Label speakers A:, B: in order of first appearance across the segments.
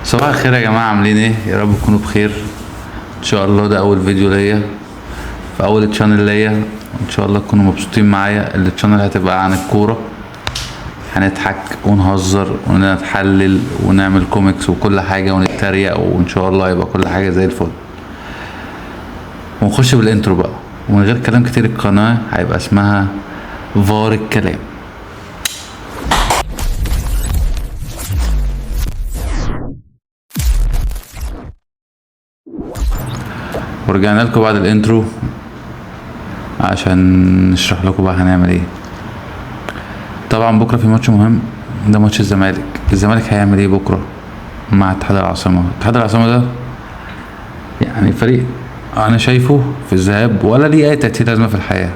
A: صباح الخير يا جماعة، عاملين ايه؟ يا رب تكونوا بخير ان شاء الله. ده اول فيديو ليا في اول channel ليا، ان شاء الله تكونوا مبسوطين معايا. ال channel هتبقى عن الكورة، هنضحك ونهزر ونتحلل ونعمل كوميكس وكل حاجة ونتريق، وان شاء الله هيبقى كل حاجة زي الفل. ونخش بال intro بقى ومن غير كلام كتير. القناة هيبقى اسمها فار الكلام. ورجعنا لكم بعد ال intro عشان نشرح لكم بقى هنعمل ايه. طبعا بكره في ماتش مهم، ده ماتش الزمالك. الزمالك هيعمل ايه بكره مع اتحاد العاصمة؟ اتحاد العاصمة ده يعني فريق انا شايفه في الذهاب ولا ليه اي تأثير لازمه في الحياة.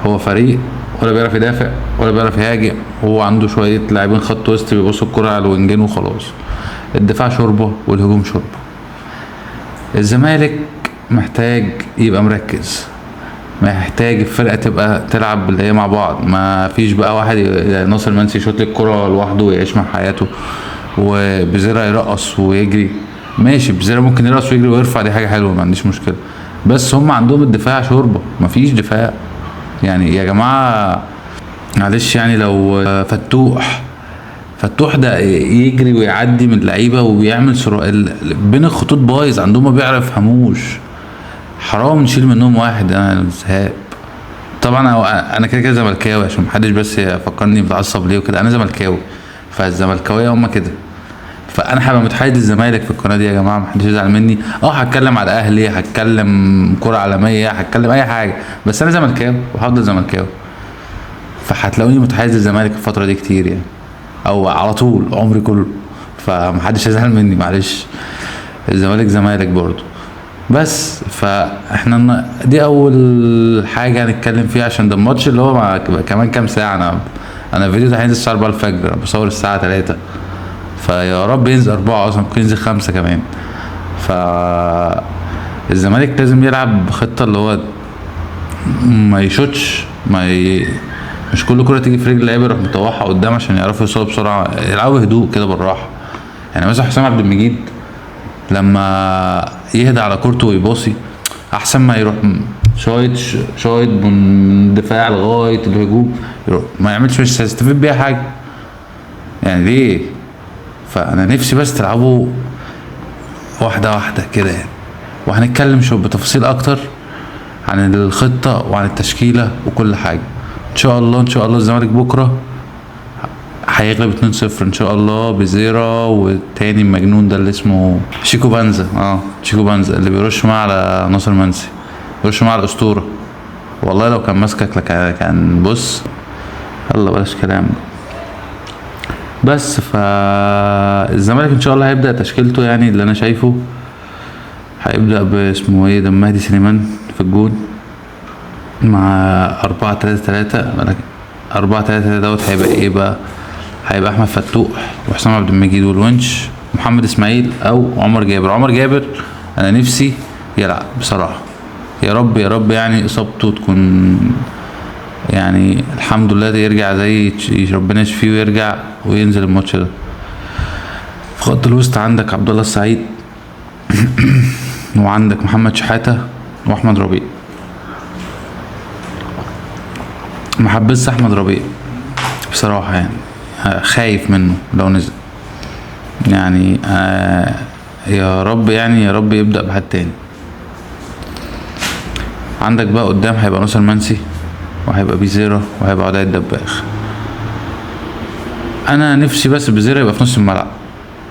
A: هو فريق ولا بيعرف يدافع ولا بيعرف يهاجم، هو عنده شوية لاعبين خط وسط بيبصوا الكره على الوينجين وخلاص. الدفاع شوربة والهجوم شوربة. الزمالك محتاج يبقى مركز، محتاج الفرقة تبقى تلعب اللي هي مع بعض. ما فيش بقى واحد ناصر منسي يشوط الكره لوحده ويعيش مع حياته، وبزيرة يرقص ويجري. ماشي، بزيرة ممكن يرقص ويجري ويرفع، دي حاجة حلوة ما عنديش مشكلة، بس هم عندهم الدفاع شوربة، ما فيش دفاع. يعني يا جماعة معلش، يعني لو فتوح ده يجري ويعدي من اللعيبة وبيعمل سرعة بين الخطوط بايظ عندهم، ما بيعرف يفهموش. حرام نشيل منهم واحد. انا الذهاب طبعا انا كده كده زملكاوي، عشان محدش بس يفكرني متعصب ليه وكده. انا زملكاوي، فالزملكاويه هم كده، فانا هبقى متحيز للزمالك في القناة دي يا جماعة، محدش يزعل مني. هتكلم على الاهلي، هتكلم كره عالمية، هتكلم اي حاجة، بس انا زملكاوي وهفضل زملكاوي. فهتلاقوني متحيز للزمالك الفترة دي كتير يعني، او على طول عمري كله، فمحدش يزعل مني معلش. الزمالك زمالك برضو. بس فاحنا دي اول حاجة هنتكلم فيها، عشان ده الماتش اللي هو مع كمان كام ساعة. انا الفيديو ده هينزل الساعة 4 الفجر، انا بصور الساعة 3، فيا رب ينزل 4 اصلا، ممكن ينزل 5 كمان. ف الزمالك لازم يلعب بخطه اللي هو ما يشوتش، مش كل كره تيجي في رجل اللعيبة يروح مطوحها قدام عشان يعرفوا يوصلوا بسرعة. يلعبوا هدوء كده بالراحة. يعني مثلا حسام عبد المجيد لما يهدى على كورته ويباصي احسن ما يروح شايط من الدفاع لغاية الهجوم، يروح ما يعملش، مش هيستفيد بيها حاجة يعني ليه. فانا نفسي بس تلعبوا واحدة واحدة كده يعني. وهنتكلم شو بتفاصيل اكتر عن الخطة وعن التشكيلة وكل حاجة ان شاء الله. ان شاء الله الزمالك بكره هيغلب 2-0 ان شاء الله بزيرة، والتاني المجنون ده اللي اسمه شيكو بانزا، شيكو بانزا اللي بيرش معاه على ناصر منسي، بيرش معاه على الاسطورة. والله لو كان ماسكك كان بص، يلا بلاش كلام بس. فالزمالك ان شاء الله هيبدأ تشكيلته، يعني اللي انا شايفه هيبدأ باسمه ايه ده، مهدي سليمان في الجون مع 4-3-3. 4-3-3 دوت هيبقى ايه بقى؟ هيبقى احمد فتوح وحسام عبد المجيد والونش، محمد اسماعيل او عمر جابر. عمر جابر انا نفسي يلعب بصراحة، يا رب يا رب يعني اصابته تكون يعني الحمد لله يرجع زي ربنا يشفيه ويرجع وينزل الماتش ده. في خط الوسط عندك عبد الله السعيد وعندك محمد شحاته واحمد ربيع. ما حبيتش احمد ربيع بصراحة، يعني خايف منه لو نزل يعني. يا رب يعني يا رب يبدأ بحد تاني. عندك بقى قدام هيبقى ناصر منسي وهيبقى بيزيرا وهيبقى عدي الدباغ. انا نفسي بس بيزيرا يبقى في نص الملعب،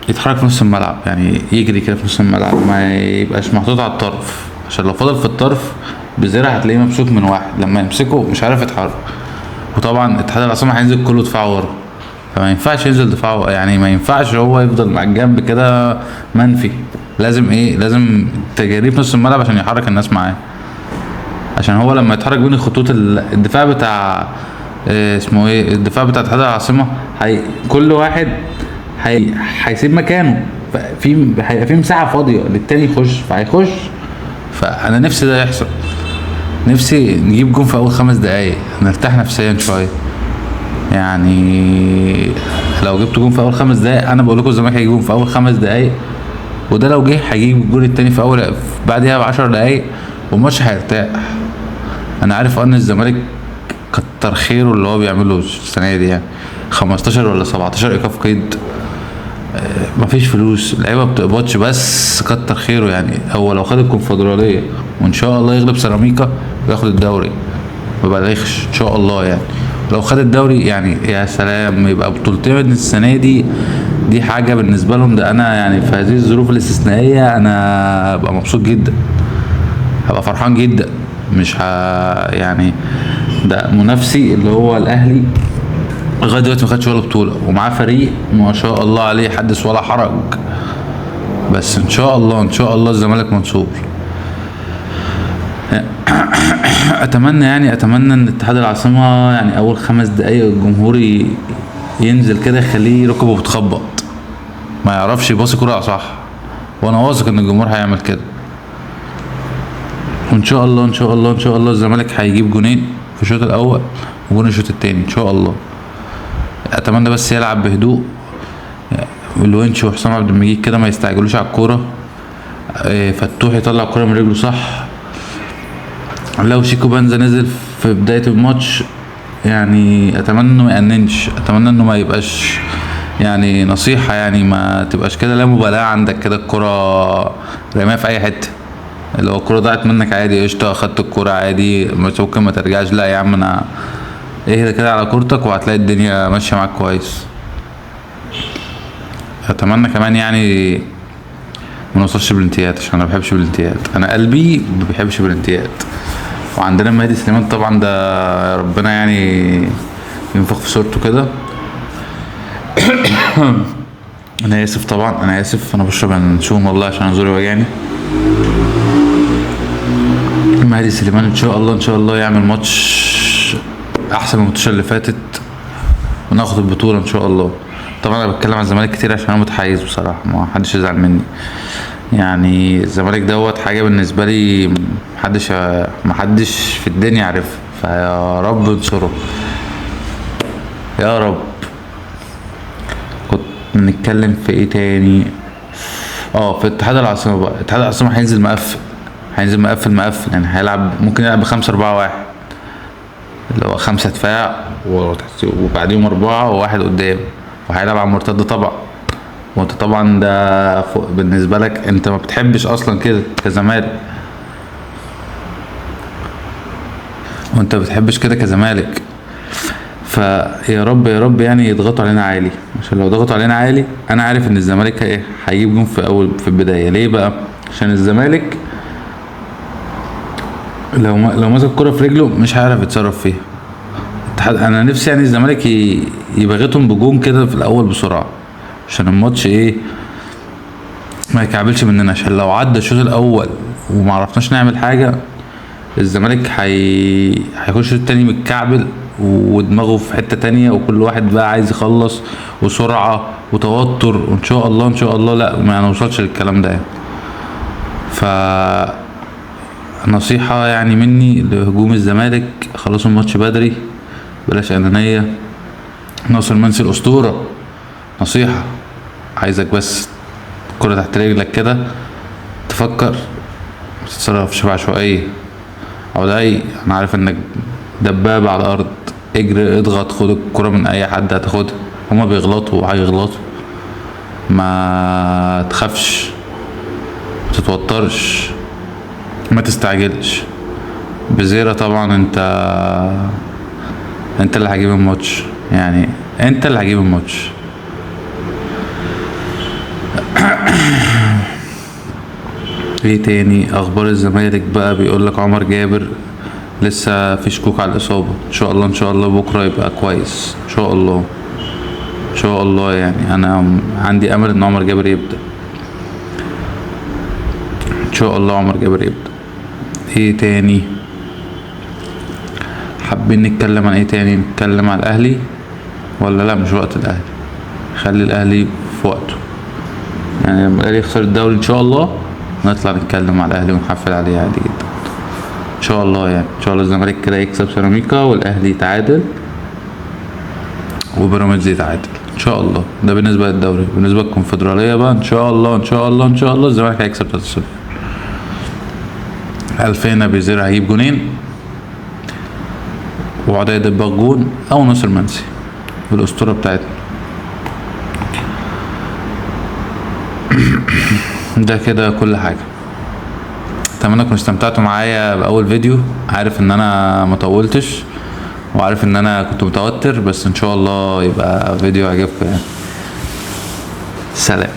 A: يتحرك في نص الملعب، يعني يجري كده في نص الملعب، ما يبقاش محطوط على الطرف، عشان لو فضل في الطرف بيزيرا هتلاقيه ممسوك من واحد، لما يمسكه مش عارف يتحرك. وطبعا اتحاد العاصمة هينزل كله دفاع ورا، فما ينفعش ينزل دفاعه، يعني ما ينفعش هو يفضل مع الجنب كده منفي. لازم ايه، لازم تجريه في نص الملعب عشان يحرك الناس معاه، عشان هو لما يتحرك بين الخطوط الدفاع بتاع، اسمه ايه، الدفاع بتاع اتحاد العاصمة، كل واحد هيسيب مكانه، هيبقى في مساحة فاضية للتاني يخش، فهيخش. فانا نفسي ده يحصل، نفسي نجيب جون في اول 5 دقايق، نرتاح نفسيا شوية. يعني لو جبت جون في اول 5 دقايق، انا بقول لكم الزمالك هيجيب جون في اول 5 دقايق، وده لو جه هيجيب الجون التاني في اول بعديها ب10 دقايق، والماتش هيرتاح. انا عارف ان الزمالك كتر خيره اللي هو بيعمله السنة دي، يعني 15 ولا 17 ايقاف قيد، مفيش فلوس، اللعيبة ما بتقبضش، بس كتر خيره يعني. هو لو خد الكونفدراليه وان شاء الله يغلب سيراميكا وياخد الدوري، ما بلغش ان شاء الله يعني. لو خد الدوري يعني يا سلام، يبقى بطولتين السنة دي، دي حاجة بالنسبة لهم. ده انا يعني في هذه الظروف الاستثنائية انا ابقى مبسوط جدا، هبقى فرحان جدا، مش يعني ده منافسي اللي هو الاهلي لغاية دلوقتي ما خدش ولا بطوله، ومعاه فريق ما شاء الله عليه حدث ولا حرج. بس ان شاء الله ان شاء الله الزمالك منصور. اتمنى اتمنى ان اتحاد العاصمة يعني اول 5 دقايق الجمهور ينزل كده، يخليه ركبه بتخبط، ما يعرفش يباصي كرة صح، وانا واثق ان الجمهور هيعمل كده. وان شاء الله ان شاء الله ان شاء الله الزمالك هيجيب جونين في الشوط الاول وجون الشوط التاني ان شاء الله. اتمنى بس يلعب بهدوء، الونش وحسام عبد المجيد كده ما يستعجلوش على الكورة، فتوح يطلع الكورة من رجله صح. لو شيكو بانزا نزل في بداية الماتش يعني اتمنى انه ما يأننش، اتمنى انه ما يبقاش يعني نصيحة، يعني ما تبقاش كده لا مبالاة عندك كده، الكرة رميها في اي حتة، لو الكرة ضاعت منك عادي قشطة، اخدت الكرة عادي ممكن ما ترجعش، لا يا عم انا اهدى كده على كورتك وهتلاقي الدنيا ماشية معاك كويس. اتمنى كمان يعني ما نوصلش بلنتيات، عشان انا ما بحبش بلنتيات، انا قلبي ما بيحبش بلنتيات. وعندنا مهدي سليمان طبعا ده ربنا يعني ينفخ في صورته كده. انا اسف طبعا، انا اسف، انا بشرب ينسون والله عشان زوري وجعني. مهدي سليمان ان شاء الله ان شاء الله يعمل ماتش احسن من الماتشات اللي فاتت وناخد البطولة ان شاء الله. طبعا انا بتكلم عن الزمالك كتير عشان انا متحيز بصراحة، ما حدش يزعل مني، يعني الزمالك دوت حاجة بالنسبة لي محدش في الدنيا عارفها، فيا رب انصره يا رب. كنت بنتكلم في ايه تاني؟ في اتحاد العاصمة بقى. اتحاد العاصمة هينزل مقفل، هينزل مقفل مقفل، يعني هيلعب، ممكن يلعب ب5-4-1، اللي هو 5 دفاع وبعديهم 4 وواحد قدام، وهيلعب على المرتد طبعا. وانت طبعا ده بالنسبة لك انت ما بتحبش اصلا كده كزمالك، وانت ما بتحبش كده كزمالك، فيا رب يا رب يعني يضغطوا علينا عالي، عشان لو ضغطوا علينا عالي انا عارف ان الزمالك ايه هيجيب جون في البداية. ليه بقى؟ عشان الزمالك لو مسك الكرة في رجله مش هيعرف يتصرف فيها. انا نفسي يعني الزمالك يبغتهم بجون كده في الاول بسرعة، عشان الماتش ايه ما يكعبلش مننا، عشان لو عدى الشوط الاول وما عرفناش نعمل حاجة الزمالك هيخش الشوط التاني متكعبل ودماغه في حتة تانية، وكل واحد بقى عايز يخلص وسرعة وتوتر، وان شاء الله ان شاء الله لا ما نوصلش للكلام ده يعني. ف نصيحة يعني مني لهجوم الزمالك، خلصوا الماتش بدري، بلاش انانية. ناصر منسي الاسطورة، نصيحة عايزك بس الكرة تحت رجلك كده تفكر، ما تتصرفش بعشوائية. عدي انا عارف انك دبابة على الارض، اجري اضغط، خد الكرة من اي حد هتاخدها، هما بيغلطوا وهيغلطوا، ما تخافش، ما تتوترش، ما تستعجلش. بزيرة طبعا انت اللي هتجيب الماتش، يعني انت اللي هتجيب الماتش. ايه تاني اخبار الزمالك بقى؟ بيقول لك عمر جابر لسه في شكوك على الاصابة، ان شاء الله ان شاء الله بكره يبقى كويس ان شاء الله ان شاء الله. يعني انا عندي امل ان عمر جابر يبدا ان شاء الله، عمر جابر يبدا. ايه تاني حابين نتكلم عن ايه تاني؟ نتكلم على الاهلي ولا لا؟ مش وقت الاهلي، خلي الاهلي في وقته، يعني لما الاهلي يخسر الدوري ان شاء الله نطلع نتكلم على الاهلي ونحفل عليه عادي جدا ان شاء الله. يعني ان شاء الله الزمالك كده يكسب سيراميكا والاهلي يتعادل وبيراميدز يتعادل ان شاء الله. ده بالنسبة للدوري. بالنسبة للكونفدراليه بقى ان شاء الله ان شاء الله ان شاء الله الزمالك هيكسب 3-0. الفينا بيزيرا هيجيب جونين، وعدي دباغ جون، او ناصر منسي الاسطورة بتاعتنا. ده كده كل حاجة. اتمنى تكونوا استمتعتوا معايا باول فيديو. عارف ان انا ما طولتش وعارف ان انا كنت متوتر، بس ان شاء الله يبقى فيديو عجبكم يعني. سلام.